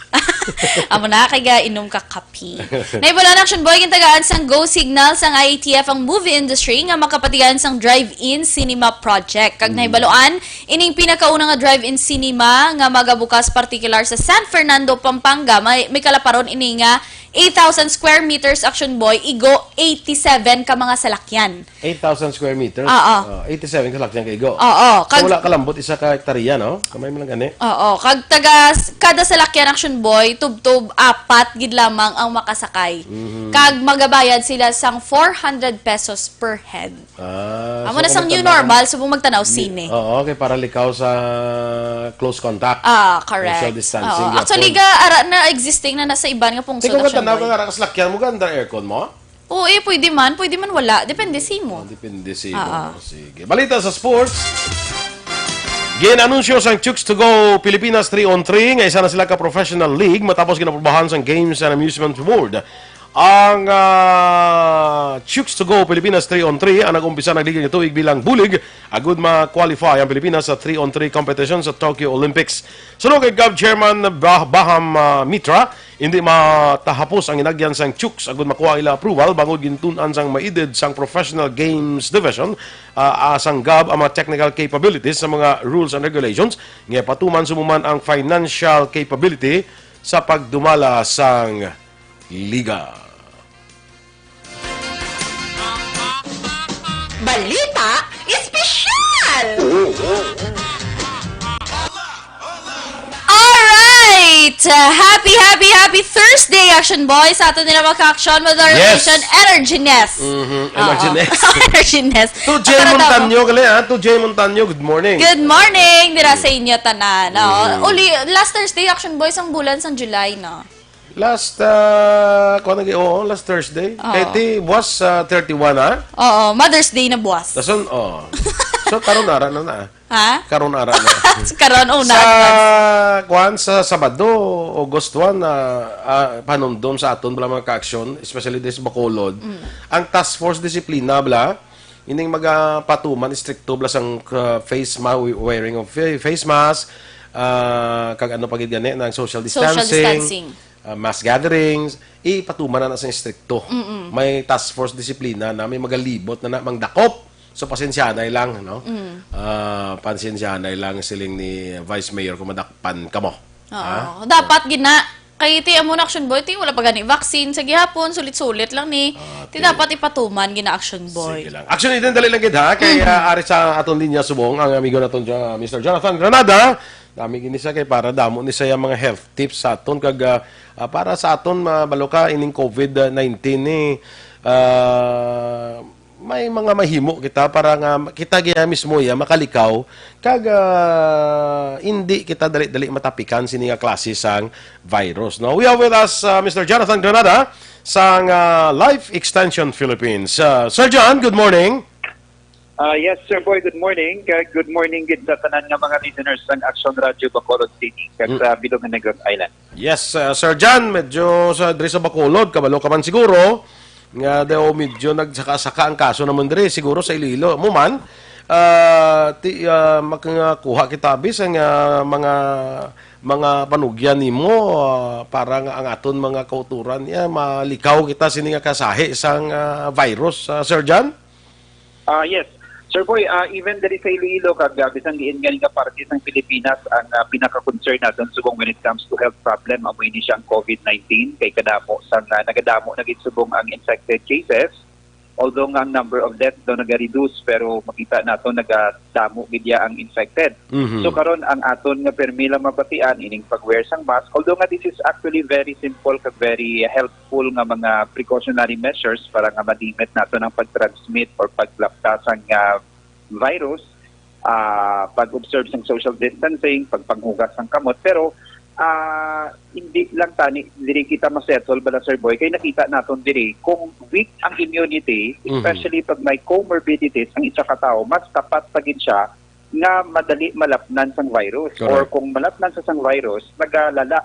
Amo na, kay ga inom ka kape. Nahibaluan, Action Boy, gintagaan sang go signal sang I A T F ang movie industry nga makapatigayon sang drive-in cinema project. Kag nahibaluan, ining pinakauna nga drive-in cinema nga magabukas partikular sa San Fernando, Pampanga, may, may kalaparon ini nga eight thousand square meters, Action Boy, igo eighty-seven ka mga salakyan. Eight thousand square meters? Oo. Oh, eighty-seven ka salakyan ka igo. Oo, Kung kag- wala kalambot, isa ka hektarya, no? Kamay mo lang gani. Oo, kag taga kada salakyan, Action Boy, tubtob apat gid lamang ang makasakay. Mhm. Kag magabayad sila sang four hundred pesos per head. Ah, Amo na so sang kung new tanaw- normal, subong magtanaw sine. Oo, okay, para likaw sa close contact. Ah, correct. Social distancing, Oo. gyapon. Actually, ga, ara na existing na nasa iban nga pungsod, Ikaw Action magtanaw ka Boy. nga ara ka salakyan mo, ganda aircon mo? Oo, eh, pwede man, pwede man wala. Depende sa imo. Oh, depende sa Ah, ah. imo. Sige. Balita sa sports. Gin-anunsyo sang Chooks to Go Pilipinas three on three nga isa na sila ka professional league matapos ginaprobahan sang Games and Amusement Board. Ang ah, Chooks to Go Pilipinas three on three ang nag-umpisa nagliga nga tuig bilang bulig agud ma-qualify ang Pilipinas sa three on three competition sa Tokyo Olympics. Suno kay Gov Chairman Bah- Baham ah, Mitra, hindi matahapos ang inagyan sang Chooks agud makuha ila approval bangod gintun-an sang maidid sang Professional Games Division ah, ah, sang Gov ang mga technical capabilities sa mga rules and regulations nga patuman sumuman ang financial capability sa pagdumala sang liga. Balita Espesyal! Alright! It's a happy, happy, happy Thursday, Action Boy. Sa aton nila mga ka-action, with our Yes. station, Energy Nest. Mhm, Oo. Energy Nest. Energy Nest. To J Para daw. Montaño, gali, ha? To J Montaño, good morning. Good morning, dira sa inyo tanan. Oo. Mm. Uli, last Thursday, Action Boy, sang bulan, sang July, no? Last, ah, kuwan lagi, oo, last Thursday. Oo. Kay ti, buwas, ah, thirty-one, ha? Oo, Mother's Day na buwas. Dason, oh. So, karon ara na na. Ha? Karon ara na. Karon, oh, Sa, na. Kuwan, sa Sabado, August one, ah, ah, panumdom sa aton bala mga ka-action, especially this Bacolod, Mm. ang Task Force Disiplina bala, ining magapatuman, istrikto bala sang, ah, face ma-, wearing of fa-, face mask, ah, kag ano pa gid gani, ng social Social distancing, distancing. ah, mass gatherings, ipatuman na na sa istrikto. Mm-mm. May task force disiplina na, may magalibot na na, mangdakop. So, pasensyanay lang, no? Mm. Ah, pasensyanay lang, siling ni Vice Mayor, kung madakpan kamo. Oo. Ha? Dapat gina, kay ti amo na, Action Boy, ti wala pa gani vaccine sa gihapon, sulit-sulit lang ni. Ah, Ti ti dapat ipatuman gina, Action Boy. Sige lang. Action, Eden, dali lang gid, ha? Kay, Mm. ah, ari sa aton linya subong ang amigo naton, Jo-, Mister Jonathan Granada. Dami gini siya kay para damo ni siya mga health tips sa aton kag, ah, ah, para sa aton mabalo ka ining covid nineteen ni, ah, may mga mahimo kita para nga kita gaya mismo ya makalikaw kag, ah, hindi kita dali-dali matapikan sini nga klase sang virus, no? We have with us, ah, Mister Jonathan Granada sang, ah, Life Extension Philippines. Ah, Sir John, good morning. Ah, yes, Sir Boy, good morning. Kag good morning gid sa tanan nga mga listeners sang Action Radio Bacolod City kag Mm. sa bilog nga Negros Island. Yes, ah, Sir John, medyo sa, diri sa Bacolod, kabalo ka man siguro, nga daw medyo nagsaka-saka ang kaso naman diri, siguro sa Iloilo. Mo man, ah, ti-, ah, makakuha kita, bis, ang, ah, mga, mga panugyan nimo, ah, para nga ang aton mga kauturan, ya, malikaw kita sini nga kasahi sang, ah, virus, ah, Sir John? Ah, yes. Sir Boy, ah, even diri sa Iloilo, kag, ah, bisan diin gani nga parte sang Pilipinas, ang, ah, pinaka-concern naton subong when it comes to health problem, amo ini siya ang covid nineteen, kay kadamo sang, ah, nagadamo na gid subong ang infected cases. Although nga ang number of deaths daw nagareduce, pero makita nato nagadamo gid ya ang infected. Mhm. So karon ang aton nga permi lang mabatian ining pag-wear sang mask, although nga this is actually very simple kag very helpful nga mga precautionary measures para nga ma-limit nato ang pag-transmit or paglapta sang, ah, virus, ah, pag-observe sang social distancing, pagpanghugas sang kamot, pero, ah, hindi lang tani diri kita ma-settle bala, Sir Boy, kay nakita naton diri kung weak ang immunity, Mhm. especially pag may comorbidities ang isa ka tawo, mas tapat pa gid siya nga madali malapnan sang virus. Correct. Or kung malapnan sa sang virus, nagalala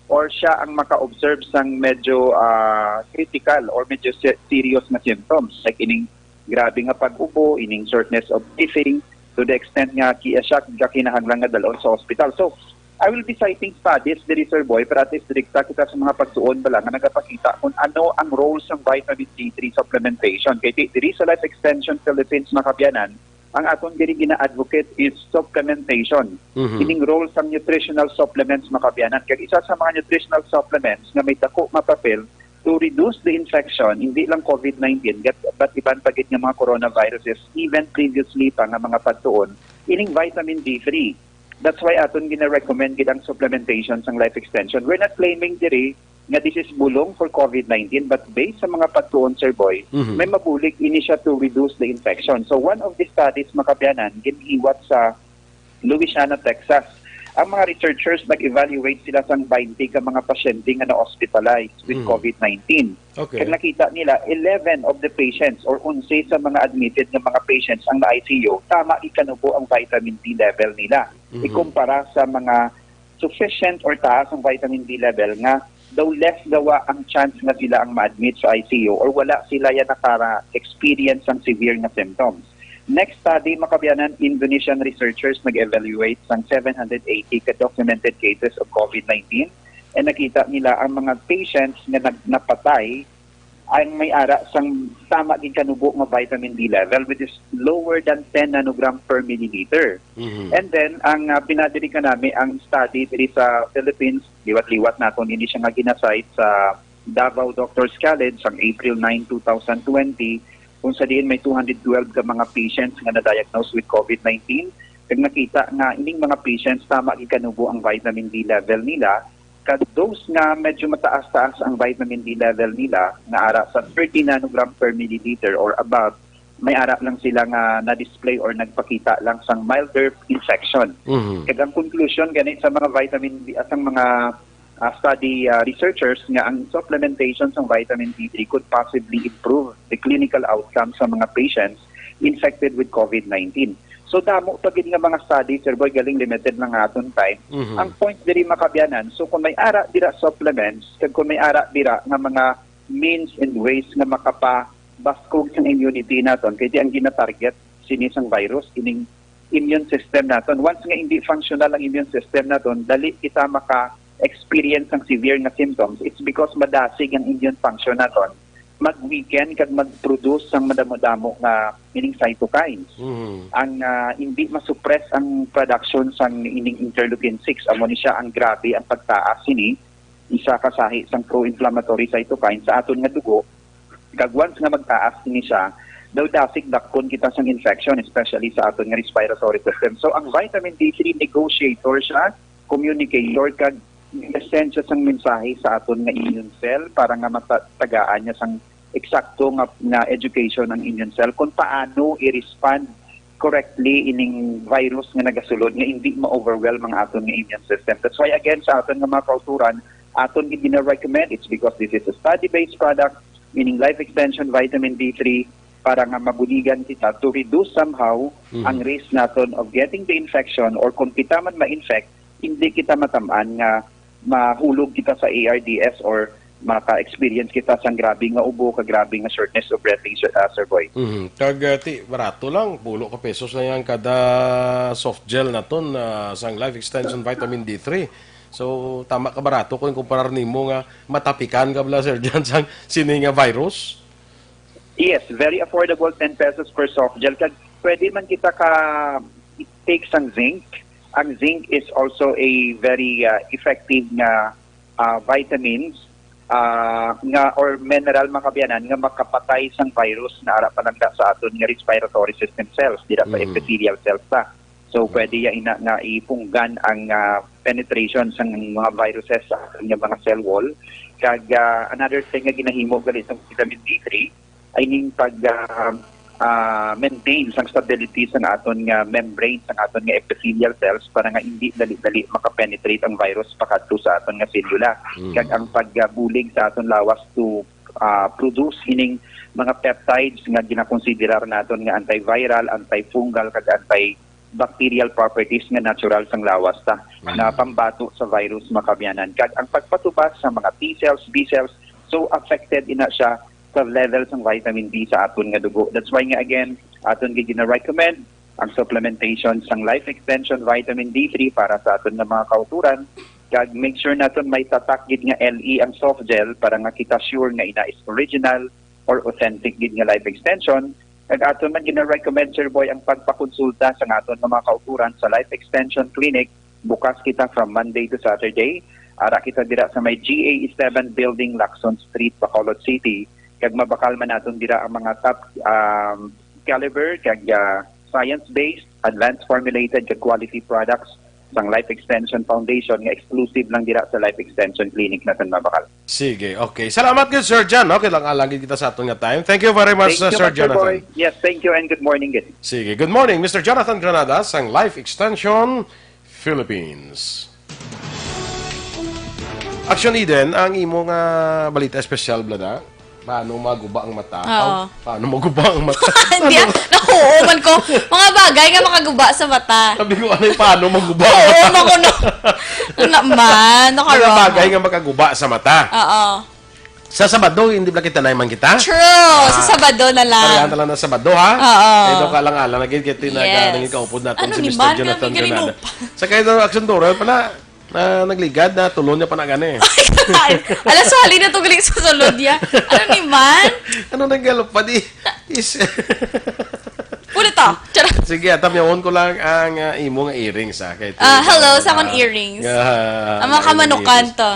or siya ang maka-observe sang medyo, ah, critical or medyo se-, serious nga symptoms, like ining grabe nga pag-ubo, ining shortness of breathing, to the extent nga ki-, siya ka kinahanglan nga dalon sa hospital. So, I will be citing studies diri, Sir Boy, pero at least direkta kita sa mga pagtuon bala nga nagapakita kung ano ang role sang vitamin D three supplementation. Kay di-, diri sa Life Extension Philippines, mga kabyanan, ang aton diri gina-advocate is supplementation. Mhm. Ining role sang nutritional supplements, mga kabyanan. Kag isa sa mga nutritional supplements nga may dako nga papel to reduce the infection, hindi lang covid nineteen, but, but iban pa gid nga mga coronaviruses, even previously pa nga mga pagtuon, ining vitamin D three. That's why aton gina-recommend gid ang supplementation sang Life Extension. We're not claiming diri nga this is bulong for covid nineteen, but based sa mga pagtuon, Sir Boy, Mhm. may mabulig ini siya to reduce the infection. So one of the studies, mga kabyanan, ginhiwat sa Louisiana, Texas. Ang mga researchers nag-evaluate sila sang twenty ka mga pasyente nga na-hospitalize with Mm. covid nineteen. Okay. Kag nakita nila, eleven of the patients or onse sa mga admitted nga mga patients ang na-I C U, tama gid kanubo ang vitamin D level nila. Mhm. Ikumpara sa mga sufficient or taas ang vitamin D level nga daw less gawa ang chance nga sila ang ma-admit sa I C U or wala sila yan nakara-experience sang severe nga symptoms. Next study, mga kabyanan, Indonesian researchers nag-evaluate sang seven hundred eighty ka documented cases of covid nineteen, and nakita nila ang mga patients nga nag-, napatay ang may ara sang tama gid kanubo nga vitamin D level, which is lower than ten nanogram per milliliter. Mhm. And then, ang, ah, pinadiri ka nami ang study diri sa Philippines, liwat-liwat naton, hindi siya nga ginasite sa Davao Doctors College sang April nine, two thousand twenty, kung sa diin may two hundred twelve ka mga patients nga na-diagnose with covid nineteen. Kag nakita nga ining mga patients, tama gid kanubo ang vitamin D level nila, Kag those nga medyo mataas-taas ang vitamin D level nila, nga ara sa thirty nanogram per milliliter or above, may ara lang sila nga na-display or nagpakita lang sang milder infection. Mhm. Kag ang conclusion gani sa mga vitamin D, ah, sang mga, ah, study, ah, researchers nga ang supplementation sang vitamin D three could possibly improve the clinical outcome sa mga patients infected with COVID nineteen. So, damo pa gid nga mga study, Sir Boy, galing limited lang aton time. Mhm. Ang point diri, mga kaabyanan, so kung may ara dira supplements, kag kung may ara dira nga mga means and ways nga makapabaskog sang immunity naton, kay di ang ginatarget sini sang virus, ining immune system naton. Once nga hindi functional ang immune system naton, dali kita maka-experience sang severe nga symptoms. It's because madasig ang immune function naton, mag-weaken kag mag-produce sang madamo-damo nga ining cytokines. Mhm. Ang, ah, hindi masuppress ang production sang ining interleukin six, amo ni siya ang grabe ang pagtaas sini, isa ka sahi sang pro-inflammatory cytokine sa aton nga dugo. Kag once nga magtaas sini siya, daw dasig dakpon kita sang infection, especially sa aton nga respiratory system. So, ang vitamin D three, negotiator siya, communicator, kag nag-send siya sang mensahe sa aton nga immune cell para nga matagaan niya sang eksakto nga, nga education ang immune cell kung paano i-respond correctly ining virus nga nagasulod nga hindi ma-overwhelm ang aton nga immune system. That's why, again, sa aton nga mga kauturan, aton gid gina-recommend, it's because this is a study-based product, meaning Life Extension Vitamin D three, para nga mabuligan kita to reduce somehow Mhm. ang risk naton of getting the infection, or kung kita man ma-infect, hindi kita matamaan nga mahulog kita sa A R D S or maka-experience kita sang grabe nga ubo, ka grabe nga shortness of breath, Sir, ah, Sir Boy. Mhm. Kag, ah, ti, barato lang, pulo ka pesos lang yan kada soft gel naton, ah, sang Life Extension Vitamin D three. So, tama ka barato kung kumparar nimo nga matapikan ka bala, Sir John, sang sini nga virus. Yes, very affordable, ten pesos per soft gel. Kag pwede man kita ka take sang zinc. Ang zinc is also a very, ah, effective nga, ah, vitamins, ah, nga, or mineral, mga kaabyanan, nga makapatay sang virus na ara pa lang da sa aton nga respiratory system cells, dira sa Mhm. epithelial cells ta. So, Mhm. pwede ya ina nga ipunggan ang, ah, penetration sang mga viruses sa aton nga mga cell wall. Kag, ah, another thing nga ginahimo gali sang vitamin D three ay ning pag, ah, ah, maintain sang stability sang aton nga membrane, sang aton nga epithelial cells, para nga hindi dali-dali makapenetrate ang virus pakadto sa aton nga selula. Mm. Kag ang pagbulig sa aton lawas to, ah, produce ining mga peptides nga ginakonsiderar naton nga antiviral, antifungal, kag antibacterial properties nga natural sang lawas ta, Mm. nga pambato sa virus, mga kaabyanan. Kag ang pagpatubas sa mga T cells, B cells, so affected ina siya sa level sang vitamin D sa aton nga dugo. That's why nga, again, aton gid gina-recommend ang supplementation sang Life Extension Vitamin D three para sa aton nga mga kauturan. Kag make sure naton may tatak gid nga L E ang soft gel para nga kita sure nga ina is original or authentic gid nga Life Extension. Kag aton man gina-recommend, Sir Boy, ang pagpakonsulta sa aton nga mga kauturan sa Life Extension Clinic. Bukas kita from Monday to Saturday. Ara kita dira sa may G A E seven Building, Lacson Street, Bacolod City. Kag mabakal man naton dira ang mga top, um, caliber kag, ah, science-based, advanced formulated kag quality products sang Life Extension Foundation nga exclusive lang dira sa Life Extension Clinic naton mabakal. Sige, okay. Salamat gid, Sir John, no? Kailangan lang gid kita sa aton nga time. Thank you very much, Thank uh, you, Sir Mister Jonathan. Boy. Yes, thank you and good morning, gid. Sige, good morning, Mister Jonathan Granadas, sang Life Extension Philippines. Action Eden, ang imo nga balita espesyal, Blada. Paano maguba ang mata? Oo. Aw, paano maguba ang mata? Hindi, ah. Naku, oo man ko. Mga bagay nga makaguba sa mata. Sabi ko, ano yung paano maguba ang Oo, mata? Makuno. Ano naman? Mga Nakarong. Bagay nga makaguba sa mata. Oo. Sa Sabado, hindi ba kita naiman kita? True. Ah, sa Sabado na lang. Parehan na lang na Sabado, ha? Oo. Ito ka lang, alang, naging kiti na Yes. Naging kaupod natin Ano si ni Mister man? Jonathan Grabe, Granada. Granada. Sa kayo daw, Action Dora, pala, na nagligad na tulon niya pa na gani. Alas, hali na to gali sa sulod niya. Ano ni man? Ano nang galop pa di? Is Ulit to. Charot. Sige, ah, tamyawon ko lang ang, ah, imo nga earrings, ah, kay Ah, hello, ah, sa akong earrings. Ah, ang mga kamanukan to.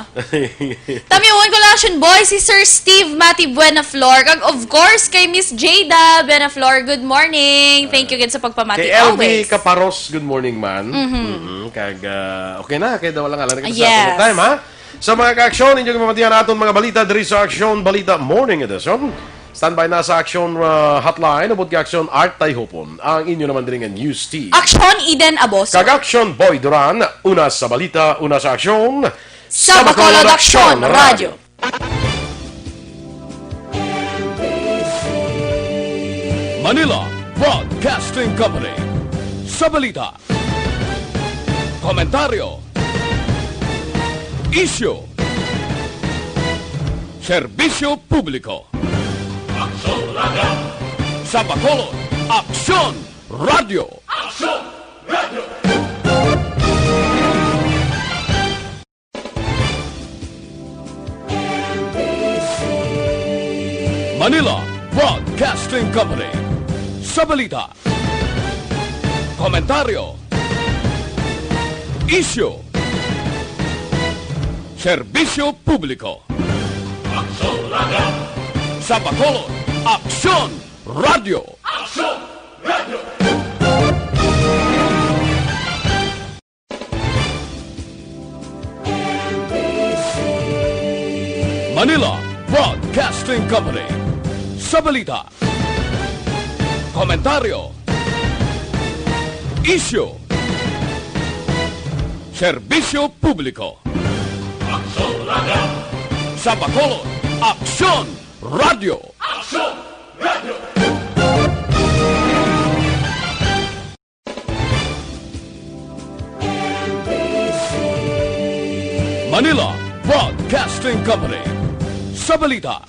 Tamyawon ko lang, Action Boy, si Sir Steve Mati Buenaflor. Kag, of course, kay Miss Jada Buenaflor. Good morning. Thank you gid sa pagpamati. Kay L V always. Kaparos, good morning, man. Mhm. Mhm. Kag, ah, okay na, kay daw lang alam na kita sa Yes. ating time, ha? Sa mga kaaksyon, inyong mapatihan aton mga balita diri sa Aksyon Balita Morning Edition. Standby na sa Aksyon, uh, Hotline, ubod kay Aksyon Art Tayhopon, ang inyo naman diri nga news team. Aksyon Eden Aboso. Kag Aksyon Boy Duran, una sa balita, una sa aksyon, Sa Bacolod Aksyon Radio. Manila Broadcasting Company. Sa balita, komentaryo, isyu, serbisyo publiko. Aksyon Radio. Sa Bacolod, Aksyon Radio. Aksyon Radio. Manila Broadcasting Company. Sa balita, komentaryo, isyu, serbisyo publiko. Aksyon Radio. Sa Bacolod, Aksyon Radio. Aksyon Radio. Manila Broadcasting Company. Sa balita, komentaryo, isyu, serbisyo publiko. Aksyon Radio. Sa Bacolod, Aksyon Radio. Aksyon Radio. Manila Broadcasting Company. Sa balita,